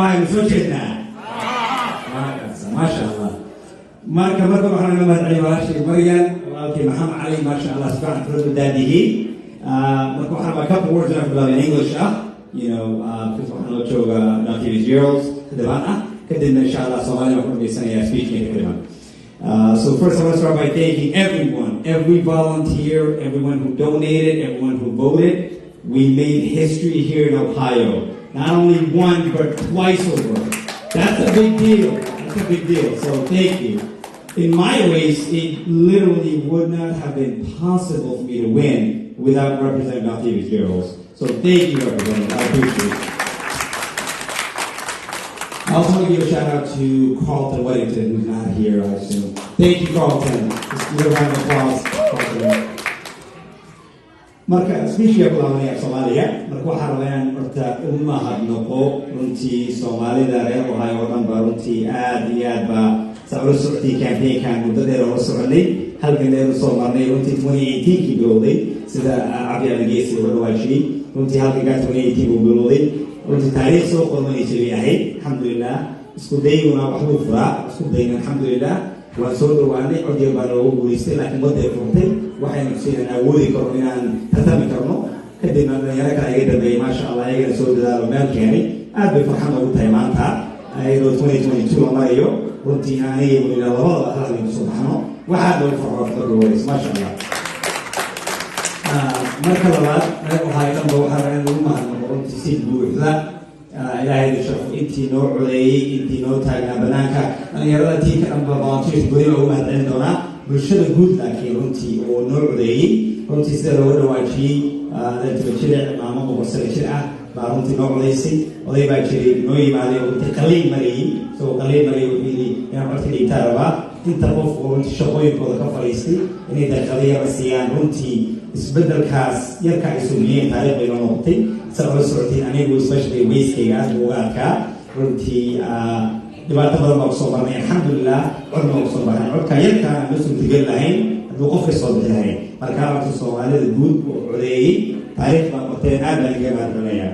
Ohio soo jeednaa, maasha Allah. Marka waxaan naga mahadceliyay walaashay Maryan, walaalkay Maxamed Cali, maasha Allah, si fiican tiradu daadihii. Marka waxaan rabaa couple words inaan ku bilaabo in English ah, because waxaan loo jooga Dr. Fitzgerald xildhibaan ah. Kadibna, insha Allah, Soomaaliya waan ku dhamaysanayaa speechka ka dhiman. So first I want to start by thanking everyone, every volunteer, everyone who donated, everyone who voted. We made history here in Ohio. Not only one, but twice over. That's a big deal. That's a big deal. So thank you. In my race, it literally would not have been possible for me to win without Representative Octavia Fitzgerald. So thank you, Representative. I appreciate it. I also want to give a shout out to Carlton Weddington, who's not here, I assume. Thank you, Carlton. Just give a round of applause, Carlton. Marka speechka ku laabanaya Soomaaliya. Marka waxaan rabaa inaan horta u mahadnaqo runtii Soomaalida reer Ohio oo dhan ba. Runtii aad iyo aad baa saa ula socotay campaignkan muddo dheer oo la soconay, halkan dheer usoo marnay. Runtii 2018kii bilowday, sida Cabdi Algeesi uga dhawaajiyey. Runtii halkankaa 2018 uu bilowday. Runtii taariikh soo qormanaysa bay ahayd. Alxamdulilah, isku dayguna waxbuu furaa. Isku dayna, alxamdulilah, waan soo dhawaanay. Cod yar baa noogu guulaystay, laakiin wadday furtay waxaynu tusinaan awoodi karno inaan tartami karno. Kadibna dhalinyaro kale iga dambeeyey, maasha Allah, iyagana soo dadaalo meel keenay. Aad bay farxad noogu tahay maanta, iyadoo 2022 la marayo, runtii aniga Munira labadaba hal habeen kusoo baxno. Waxaad loogu farxo marka horeysa, maasha Allah. Marka labaad, reer Ohio dhanba waxaa rabaa in lagu mahadnaqo runtii si buuxda. Ilaahay sharfo intii noo codeeyey, intii noo taagnaa banaanka, dhalinyarada tiimka dhanba, volunteers gooni baa ugu mahadcelin doonaa, bulshada guud. Laakiin runtii oo noo codeeyey, runtii sida looga dhawaajiyey, adeertiba jilic maamo 100 sano jir ah baa runtii noo codaysay. Oday baa jiray noo yimaaday oo runtii qaliin marayey. Isagoo qaliin marayay wuxuu yidhi inaan codka dhiibtaa rabaa. Inta qof oo runtii shaqooyinkooda ka fadhiistay inay daqiiqado yara siiyaan, runtii isbeddelkaas yarka ay suubiyeen taariikh bay noo noqotay. Sa ula socotay, anigu especially racekayga aad buu uga adkaa. Runtii dhibaato badan baa kusoo marnay. Alxamdulilah, codna waa kusoo marnay. Codka yarkaan aan la suurtageli lahayn hadduu qofka soo bixi lahayn. Marka codka Soomaalida guud oo codeeyey taariikh baa qorteen, aad baan igaga mahadcelinayaa.